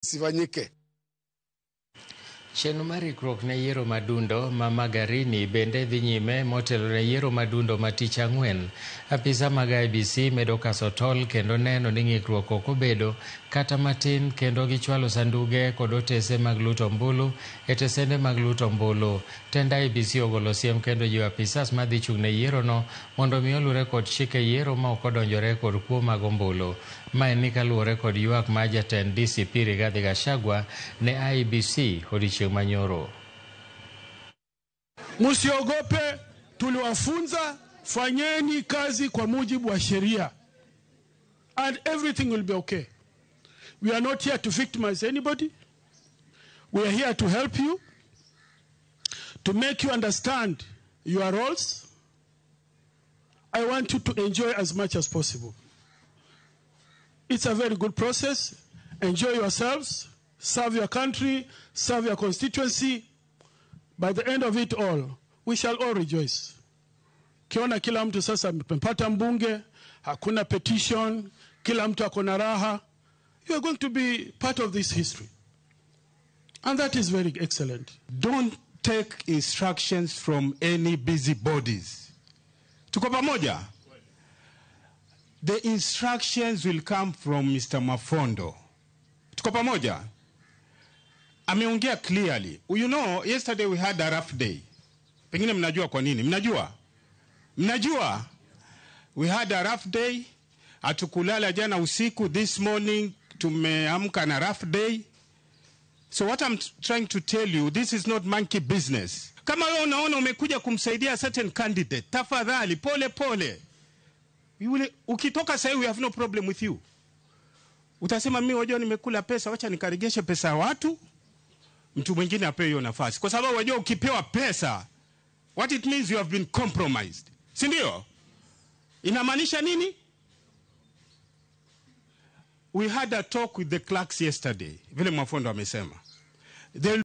Isifanyike. Chenro mar ikruok ne yiero madundo ma Magarini bende dhi nyime motelo ne yiero madundo ma tich ang'wen. Apisa mag IEBC medo kaso tol kendo neno ni ng'ikruok ok obedo kata matin kendo gichwalo sanduge kod otese mag luto ombulu e tesende mag luto ombulu. Tend IEBC ogolo siem kendo jiwo apisas madhi chung' ne yierono mondo mi olure kod chike yiero ma ok odonjore kod kuo mag ombulu. Mae ni kaluwore kod ywak mar jatend DCP Rigathi Gachagua ne IEBC odiochieng' manyoro. Msiogope, tuliwafunza, fanyeni kazi kwa mujibu wa sheria and everything will be okay. We are not here to victimize anybody. We are here to help you, to make you understand your roles. I want you to enjoy as much as possible. It's a very good process. Enjoy yourselves, serve your country, serve your constituency. By the end of it all, we shall all rejoice. Kiona kila mtu sasa amepata mbunge, hakuna petition, kila mtu ako na raha. You are going to be part of this history. And that is very excellent. Don't take instructions from any busybodies. Tuko pamoja? The instructions will come from Mr. Mafondo. Tuko pamoja? Ameongea clearly. You know, yesterday we had a rough day. Pengine mnajua kwa nini? Mnajua? Mnajua? We had a rough day. Hatukulala jana usiku. This morning tumeamka na rough day. So what I'm trying to tell you, this is not monkey business. Kama wewe unaona umekuja kumsaidia certain candidate, tafadhali pole pole. You will, ukitoka sasa we have no problem with you. Utasema mimi wajua nimekula pesa, wacha nikaregeshe pesa ya watu. Mtu mwingine apewe hiyo nafasi. Kwa sababu wajua ukipewa pesa, what it means you have been compromised. Si ndio? Inamaanisha nini? We had a talk with the clerks yesterday. Vile Mafondo amesema. There